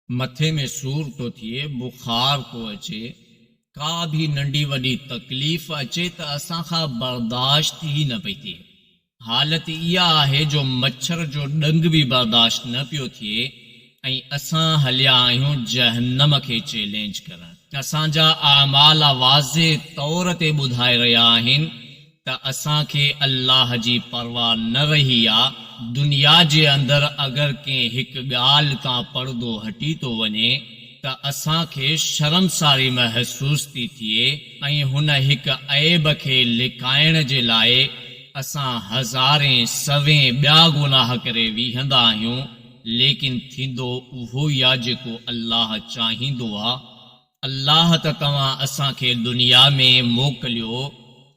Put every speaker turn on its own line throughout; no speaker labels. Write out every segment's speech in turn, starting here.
مٿي ۾ سور ٿو ٿئي، بخار ٿو اچي، ڪا به ننڍي وڏي تڪليف اچي ته اسان کان برداشت ئي نه پئي ٿئي. حالت اها آهي جو مڇر جو ڏنگ به برداشت نه پيو ٿئي ۽ اسان هليا آهيون جهنم کي چئلينج ڪرڻ. اسان جا اعمال واضح طور تي ٻڌائي رهيا آهن ته اسان کي الله جي پرواهه نه رهي آ، دنيا جي اندر اگر ڪنهن هڪ ڳالهه تان پڙدو هٽي ٿو وڃي ته اسان کي شرمساري محسوس ٿي ٿئي ۽ هن هڪ عيب کي لڪائڻ جي لاء اسان هزارين سوين ٻيا گناهه ڪري ويهندا آهيون، ليڪن ٿيندو اهو ئي آ جيڪو الله چاهيندو آ. الله ته توهان اسان کي دنيا ۾ موڪليو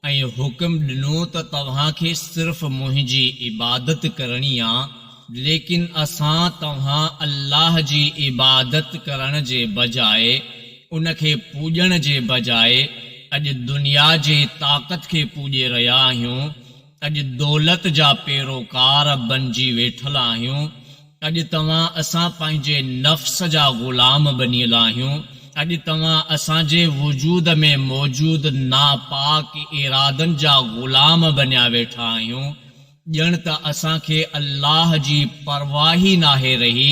۽ حڪم ڏنو ته توهان کي صرف منهنجي عبادت ڪرڻي آ، ليڪن اسان توهان الله جي عبادت ڪرڻ جي بجاء، ان کي پوڄڻ جي بجاء اڄ دنيا جي طاقت کي پوڄي رهيا آهيون، اڄ دولت جا پيروڪار بنجي ويٺل آهيون، اڄ توهان اسان پنهنجي نفس جا غلام بنيل آهيون، اڄ توهان اسان جي وجود ۾ موجود ناپاڪ ارادن جا غلام بنيا ويٺا آهيون، ڄڻ ته اسان کي الله جي پرواهه ئي ناهي رهي،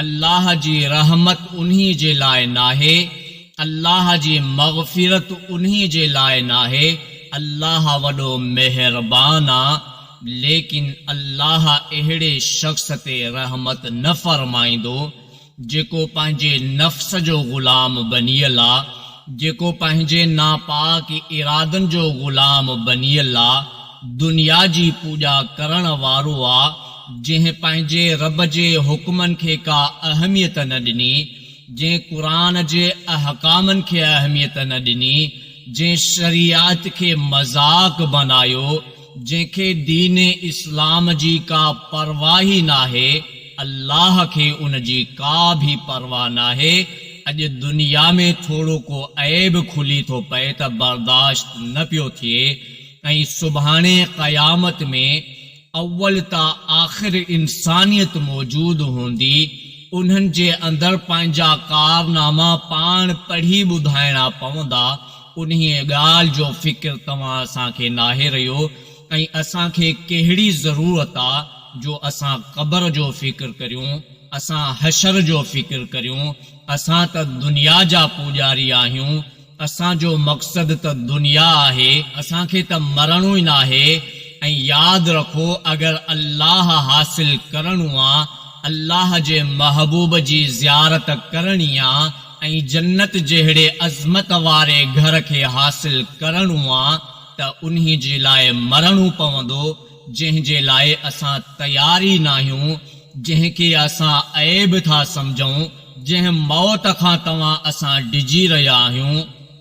الله جي رحمت انهي جي لاء ناهي، الله جي مغفرت انهي جي لاء ناهي، الله وڏو مهربان آ، ليڪن الله اهڙي شخص تي رحمت نه فرمائيندو جيڪو پنهنجي نفس جو غلام بنيل آ، جيڪو پنهنجي ناپاڪ ارادن جو غلام بنيل آ، دنيا جي پوڄا ڪرڻ وارو آ، جنهن پنهنجي رب جي حڪمن کي ڪا اهميت نه ڏني، جنهن قرآن جي احڪامن کي اهميت نه ڏني، جنهن شريعت کي مذاق بنايو، جنهن کي دين اسلام جي ڪا پرواهه ئي ناهي، الله کي ان جي ڪا به پرواهه ناهي، اڄ دنيا ۾ ٿورو ڪو عيب کلي ٿو پئي ته برداشت نه پيو ٿئي ۽ سڀاڻي قيامت ۾ اول تا آخر انسانيت موجود هوندي، انهن جي اندر پنهنجا ڪارناما پاڻ پڙهي ٻڌائڻا پوندا، انهيء ڳالهه جو فڪر توهان اسان کي ناهي رهيو ۽ اسان کي ڪهڙي ضرورت آ جو اسان قبر جو فڪر ڪريون، اسان حشر جو فڪر ڪريون، اسان ته دنيا جا پوڄاري آهيون، اسان جو مقصد ته دنيا آهي، اسان کي ته مرڻو ئي ناهي ۽ ياد رکو اگر الله حاصل ڪرڻو آ، الله جي محبوب جي زيارت ڪرڻي آ ۽ جنت جهڙي عظمت واري گهر کي حاصل ڪرڻو آ ته انهي جي لاء مرڻو پوندو، جنهن جي لاء اسان تيار ئي ناهيون، جنهن کي اسان عيب ٿا سمجهون، جنهن موت کان توهان اسان ڊڄي رهيا آهيون،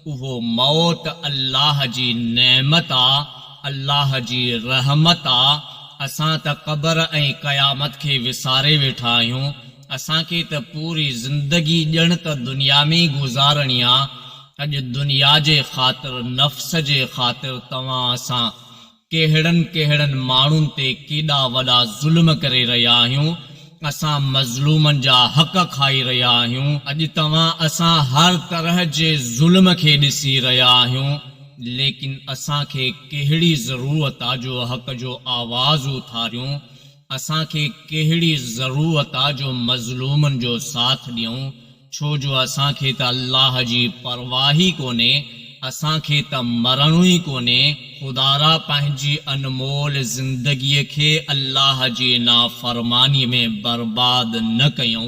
اهو موت الله جي نعمت آ، الله جي رحمت آ، اسان ته قبر ۽ قيامت کي وساري ويٺا آهيون، اسان کي ته پوري زندگي ڄڻ ته دنيا ۾ ئي گذارڻي آ، اڄ دنيا جي خاطر، نفس جي خاطر توهان اسان ڪهڙن ڪهڙن ماڻهن تي ڪيڏا وڏا ظلم ڪري رهيا آهيون، اسان مظلومن جا حق کائي رهيا آهيون، اڄ توهان اسان هر طرح جي ظلم کي ڏسي رهيا آهيون، ليڪن اسان کي ڪهڙي ضرورت آ جو حق جو آواز اٿاريون، اسان کي ڪهڙي ضرورت آ جو مظلومن جو ساٿ ڏيون، ڇو جو اسان کي ته الله جي پرواهه ئي ڪونهي، اسان کي ته مرڻو ئي ڪونهي، خدارا پنهنجي انمول زندگيء کي الله جي نافرمانيء ۾ برباد نه ڪيون،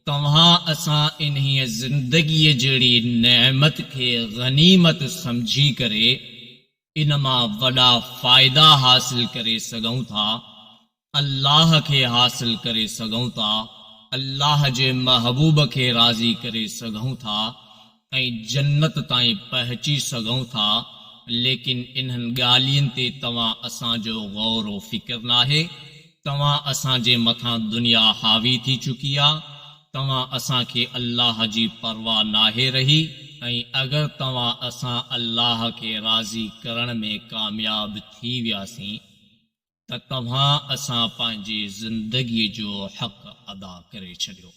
توهان اسان انهيء زندگيء جهڙي نعمت کي غنيمت سمجهي ڪري ان مان وڏا فائدا حاصل ڪري سگهون ٿا، الله کي حاصل ڪري سگهون ٿا، الله جي محبوب کي راضي ڪري سگهون ٿا ۽ جنت تائين پهچي سگهون ٿا، ليڪن انهن ڳالهين تي توهان اسان جو غور و فڪر ناهي، توهان اسان جي مٿان دنيا حاوي ٿي چڪي آ، توهان اسان کي الله جي پرواهه ناهي رهي ۽ اگر توهان اسان الله کي راضي ڪرڻ ۾ ڪامياب ٿي وياسين ته توهان اسان پنهنجي زندگيء جو حق ادا ڪري ڇڏيو.